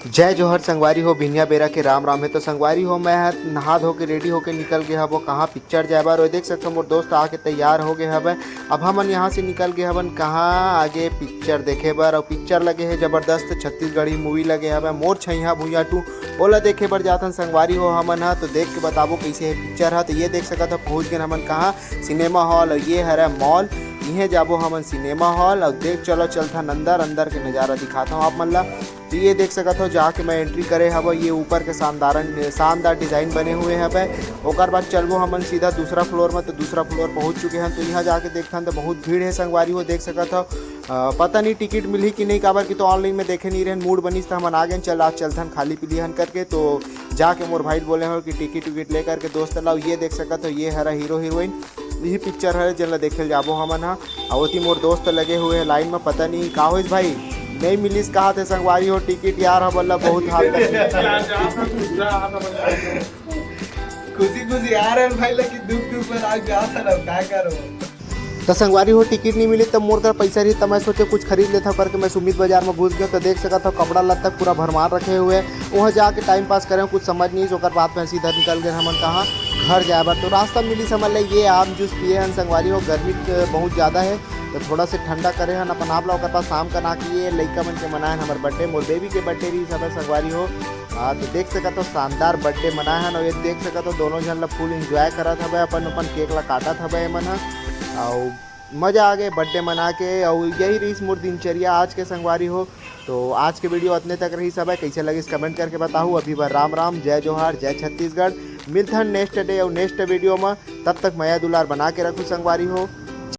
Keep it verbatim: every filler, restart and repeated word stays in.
जय जोहर संगवारी हो, बिहनिया बेरा के राम राम हे। तो संगवारी हो, मैं ह नहा धो के रेडी होके निकल गे हबो कहाँ, पिक्चर जाए बर। और देख सकथो, मोर दोस्त आके तैयार हो गे हवय। अब हमन यहाँ से निकल गे हवन कहाँ, आगे पिक्चर देखे बर। और पिक्चर लगे हे जबरदस्त, छत्तीसगढ़ी मूवी लगे हवय मोर छइहा भुइयां टू, ओला देखे बर जाथन संगवारी हो हमन ह। तो देख के बताबो कैसे हे पिक्चर ह। तो ये देख सकत हो, पहुँच गेन हमन कहाँ, सिनेमा हॉल। और ये हरे मॉल, इहें जाबो हमन सिनेमा हॉल। और देख चलो, चलथन अंदर, अंदर के नजारा दिखाता हूँ आप मन ला। तो ये देख सकत हो, जाके मैं एंट्री करे हवय, ये ऊपर के शानदार, शानदार डिजाइन बने हुए हवय। ओकर बाद चलबो हमन सीधा दूसरा फ्लोर में। तो दूसरा फ्लोर पहुंच चुके हैं। तो यहाँ जाके देखथन तो बहुत भीड़ है संगवारी हो, देख सकत हो। अ, पता नहीं टिकट मिलही कि नहीं, काबर कि तो ऑनलाइन में देखे नहीं रहन, मूड बनिस तो हमन आ गए, चल आज चलथन खाली पीली हन करके। तो जाके मोर भाई ल बोले हो कि टिकट विकट ले करके दोस्त ला। ये देख सकत हो, ये हरा हीरो हीरोइन, यही पिक्चर हरे जेन ला देखे ल जाबो हमन ह। अउ ओती मोर दोस्त लगे हुए हैं लाइन में, पता नहीं का होइस भाई, नहीं मिलिस कहा थे संगवारी हो टिकट यार, हमन ला बहुत हाथ लगे। खुशी खुशी आ रहे हैं भाई, लेकिन दुख दुख में आज जा था ना, क्या करो। तो संगवारी हो, टिकट नहीं मिली, तब मोर कर पैसा रही, तब मैं सोचे कुछ खरीद लेता हूँ करके मैं सुमित बाजार में घुस गया। तो देख सकत हो, कपड़ा लत्ता पूरा भरमार रखे हुए हैं। वहाँ जाके टाइम पास करें, कुछ समझ नहीं, ओकर बाद में सीधा निकल गए हमन कहाँ, घर जाए बर। तो रास्ता मिली समझ ले, ये आम जूस पिए हन संगवारी हो, गर्मी त बहुत ज़्यादा है, तो थोड़ा से ठंडा करे हन अपन आप ला। ओकर बाद शाम का ना कि ये लइका मन के मनाए हन हमर बर्थडे, मोर बेबी के बर्थडे रही सब संगवारी हो। हाँ, तो देख सकत हो, शानदार बर्थडे मनाए हन। और ये देख सकत हो, दोनों झन ला फुल एंजॉय करत हवे, अपन अपन केक ला काटत हवे एमन ह। अउ मजा आ गए बर्थडे मना के। अउ यही रहीस मोर दिनचर्या आज के संगवारी हो। तो आज के वीडियो अतने तक रहीस हवे, कैसे लगिस कमेंट करके बताहू। अभी बर राम राम, जय जोहार, जय छत्तीसगढ़। मिलथन नेक्स्ट डे अउ नेक्स्ट वीडियो में, तब तक मया दुलार बना के रखू संगवारी हो।